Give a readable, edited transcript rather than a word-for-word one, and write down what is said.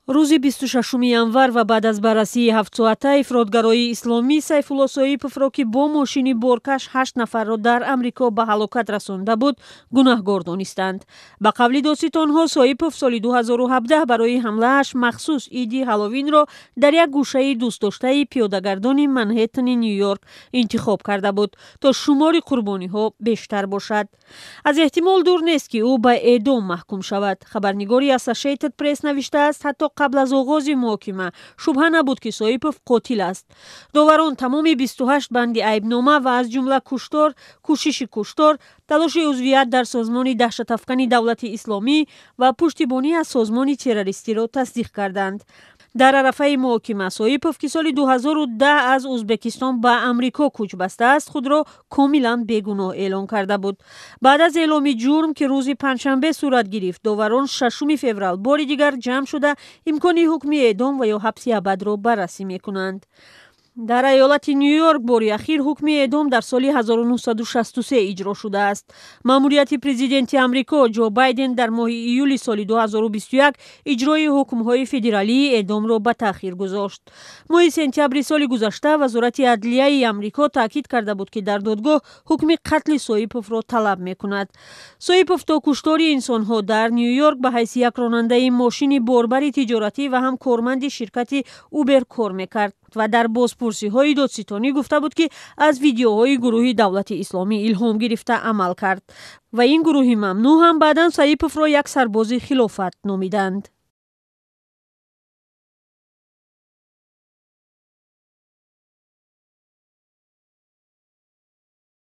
Рӯзи 26 январ ва баъд аз баррасии ҳафтсоата ифротгарои исломӣ Сайфулло Соиповро, ки бо мошини боркаш ҳашт нафарро дар Амрико ба ҳалокат расонда буд, гунаҳгор донистанд. Ба қавли додситонҳо, Соипов соли 2017 барои ҳамлааш махсус иди Ҳаловинро дар як гӯшаи дӯстдоштаи пиёдагардони Манҳеттани Ню-Йорк интихоб карда буд, то шумори қурбониҳо бештар бошад. Аз эҳтимол дур нест, ки ӯ ба эъдом маҳкум шавад. Хабарнигори Associated Press навиштааст, ҳатто қабл аз оғози муҳокима шубҳа набуд, ки Соипов қотил аст. Доварон тамоми 28 банди айбнома ва аз ҷумла куштор, кӯшиши куштор, талоши узвият дар созмони даҳшатафкани Давлати Исломӣ ва пуштибонӣ аз созмони террористиро тасдиқ карданд. Дар арафаи муҳокима Соипов, ки соли 2010 аз Ӯзбекистон ба Амрико кӯч бастааст, худро комилан бегуноҳ эълон карда буд. Баъд аз эъломи ҷурм, ки рӯзи панҷшанбе сурат гирифт, доварон 6 феврал бори дигар ҷамъ шуда, имкони ҳукми эъдом ва ё ҳабси абадро баррасӣ мекунанд. Дар иёлати Ню-Йорк бори ахир ҳукми эъдом дар соли 1963 иҷро шудааст. Маъмурияти президенти Амрико Ҷо Байден дар моҳи июли соли 2021 иҷрои ҳукмҳои федералии эъдомро ба таъхир гузошт. Моҳи сентябри соли гузашта Вазорати адлияи Амрико таъкид карда буд, ки дар додгоҳ ҳукми қатли Соиповро талаб мекунад. Соипов то куштори инсонҳо дар Ню-Йорк ба ҳайси як ронандаи мошини борбари тиҷоратӣ ва ҳам корманди ширкати Убер кор мекард ва дар бозпурсиҳои додситонӣ гуфта буд, ки аз видеоҳои гурӯҳи Давлати Исломӣ илҳом гирифта амал кард ва ин гурӯҳи мамнӯъ ҳам баъдан Саиповро як сарбози хилофат номиданд.